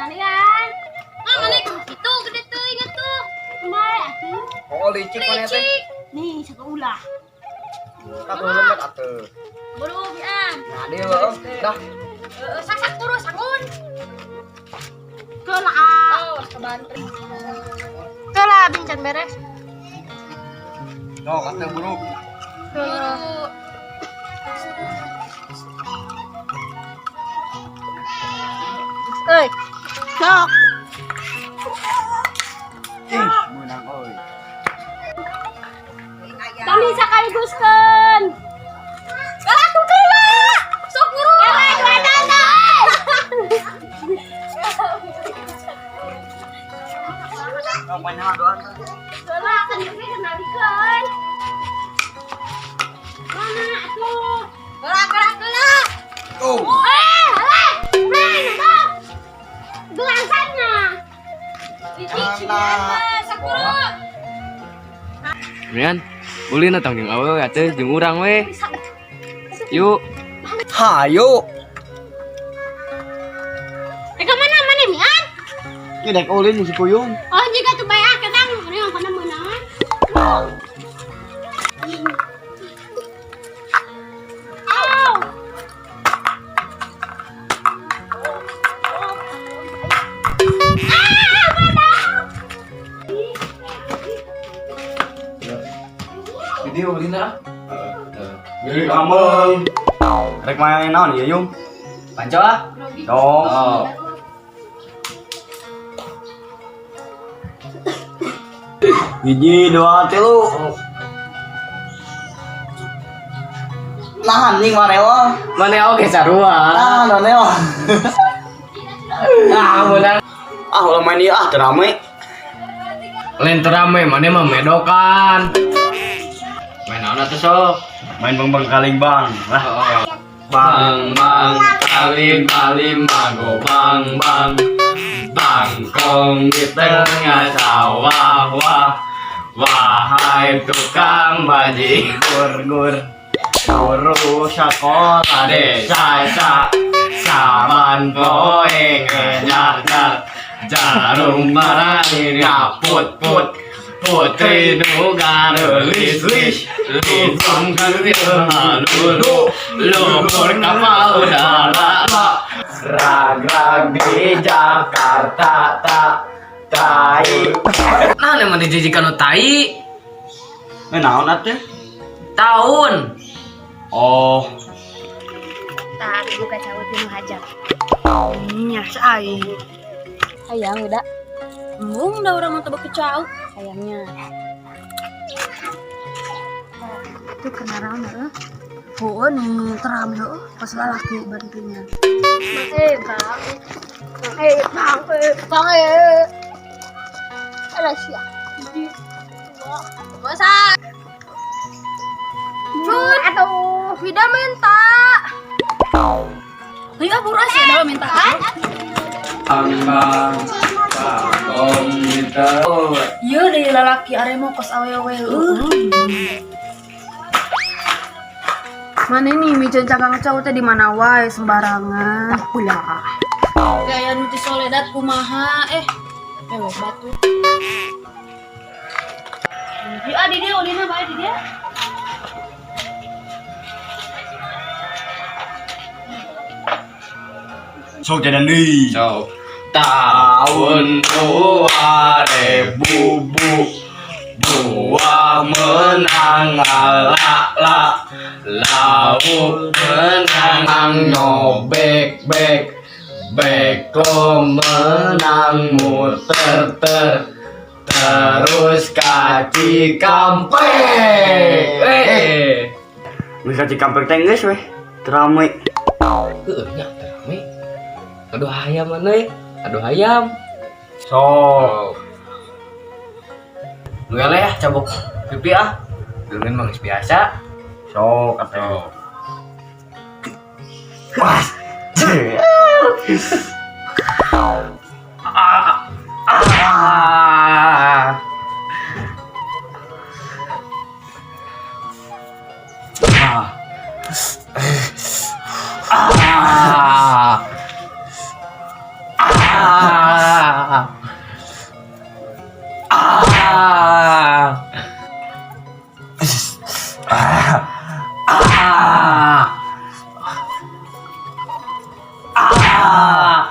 Dinalian. Ah, mana itu gede teuing atuh. Kumaha atuh? Oh, licik mana teh? Licik. Nih, sakaulah. Atuh lemet atuh. Buru bian. Nah, dia heuh. Dah. Heeh, sak-sak buru sangun. Keula. Oh, kebantu. Keula bincan beres. Sok atuh buru. Buru. Euy. Sok. Ih, meunang euy. Kami sakaliguskeun. Keula tuh keula. Sok buru. Eh, dua dana. Sok banyak doa. Keula kan ieu kenalikeun. Mana atuh? Keula keula keula. Tuh. Eh, eh, mana tuh? Gelangsannya. Mantap. Mian, ulin atau jeung awewe atuh jeung urang we. Yuk. Hayu. Eh, kemana mana Mian? Ini dek ulin si Kuyung. Oh, jika tuh bayar ketang, ini yang kena menangan. Au. Ah, mana? Jadi ulin ah. Jadi kamu rek main naon ieu Yung? Panco ah. Dong. Oh. Hiji, dua, tilu. Nah, anjing mana Mana oge sarua. Nah, mana Ah, meunang. Ah, ulah main ieu ah, teu rame. Lain teu rame, mana mah medokan. Main naon atuh sok? Main bang bang kaling bang. Lah, Oh. Bang bang kali kali mago bang bang. Bangkong di tengah sawah wah. Wahai tukang baji gur gur. Guru sekolah desa sa saban poe ngejar jar jarum barani ngaput put putri nu gareulis lis lubang lulu luhur kapal udara Rag rag di Jakarta tak tai. Nah, emang dijijikan nu tai. Eh, naon atuh? Tahun. Oh, Tah, buka cawet nu hajat. Nya aing. Hayang udah. Embung dah urang mah teu beuki cau. Sayangnya. Itu kenaraan heeh. Oh, nu terame heuh, pas lalaki bantunya. Eh, bang. Eh, bang, eh, bang, eh. Alah sia. Masa? Cut, atuh, Vida minta. Ayo buru sih ada minta. Bang bang bangkong di tengah. Ieu deui lalaki aremo kos awewe heuh. Mana ini micen cakang cau teh di mana wae sembarangan. Ulah. Gaya nu ti soledat kumaha eh. Mewek batu. Di ah, di dia ulina bae di dia. Sok jalan deui. So, tahun 2000 bu buah menang la la lauk menang nyobek bek beko menang muter ter terus ka Cikampek. Eh, Geus ka Cikampek teh geus weh. Teu rame. Heueuh nya teu rame. Aduh hayam mana euy? Aduh hayam. Sok. Nu eleh ya cabok pipi ah. Dulun mah geus biasa. Sok atuh. Wah. Ah. Ah. Ah. Ah. Ah. Ah. Ah. Ah. Ah.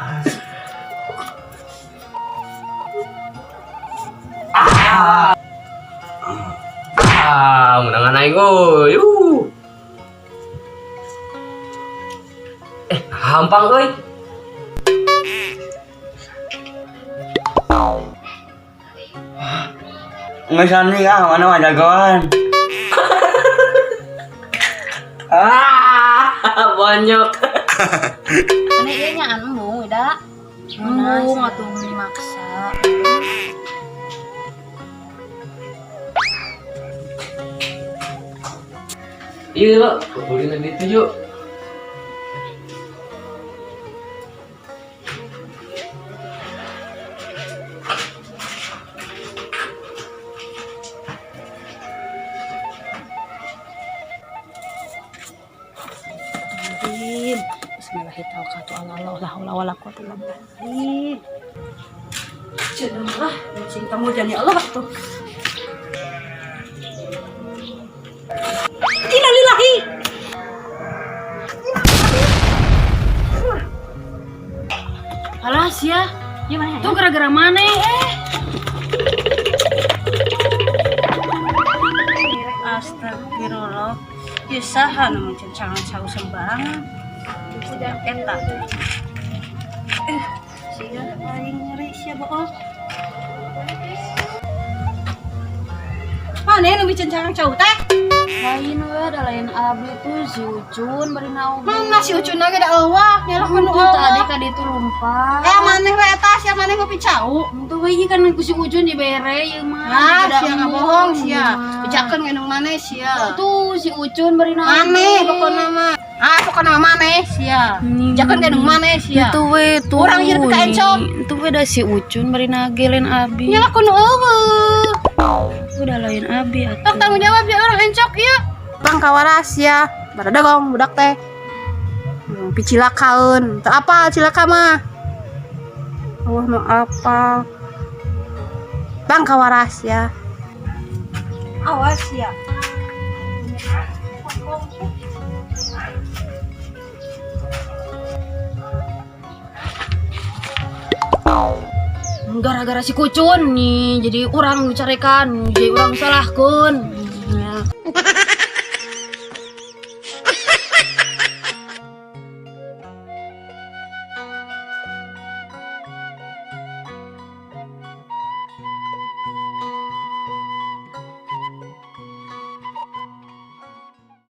Ah, menangan aing euy. Eh, hampang euy. Nggak sani ah, mana mah jagoan. Ah, bonyok. Mana ieu nya embung Wida. Embung atuh meuni maksa. Iya, ulin ditu yuk. Bismillahirrahmanirrahim. La haula wala quwata illa billah. Cenah lah, sing tamu ya Allah tuh. Innalillahi. Alas ya. Gimana? Tuh gara-gara mana eh? Astagfirullah. Ieu saha nu mencencangan cau sembarangan. Udah eta. Eh, sia aing nyeri sia bohong. Mana nu bicencangan cau teh? Lain we da lain abdi tuh si Ucun bari naoge. Mana si Ucun ge da eueuh, nyalahkeun nu Tuh tadi eueuh. ka ditu lumpat. Eh maneh we eta sia maneh ngopi cau. Tuh we ieu kan ku si Ucun dibere ieu mah. Ah, Daripada sia embung, ngabohong sia. ieu mah. Bejakeun ngenung maneh sia. Tuh si Ucun bari naoge. Maneh pokona mah. Ah, pokona mah maneh sia. Bejakeun ngenung maneh sia. Tuh we tuh. Urang ieu nepi ka encok. Tuh we da si Ucun bari nage lain abi. Nyalahkeun nu eueuh. Udah lain abi Tok atuh. tanggung jawab ya orang encok ieu. Bang kawaras ya. Baradagong budak teh. Picilakaeun. Teu apal cilaka mah. Allah nu apal. Bang kawaras ya. Awas ya. Gara-gara si Kucun nih jadi orang dicarekan, jadi orang salahkeun. Ya.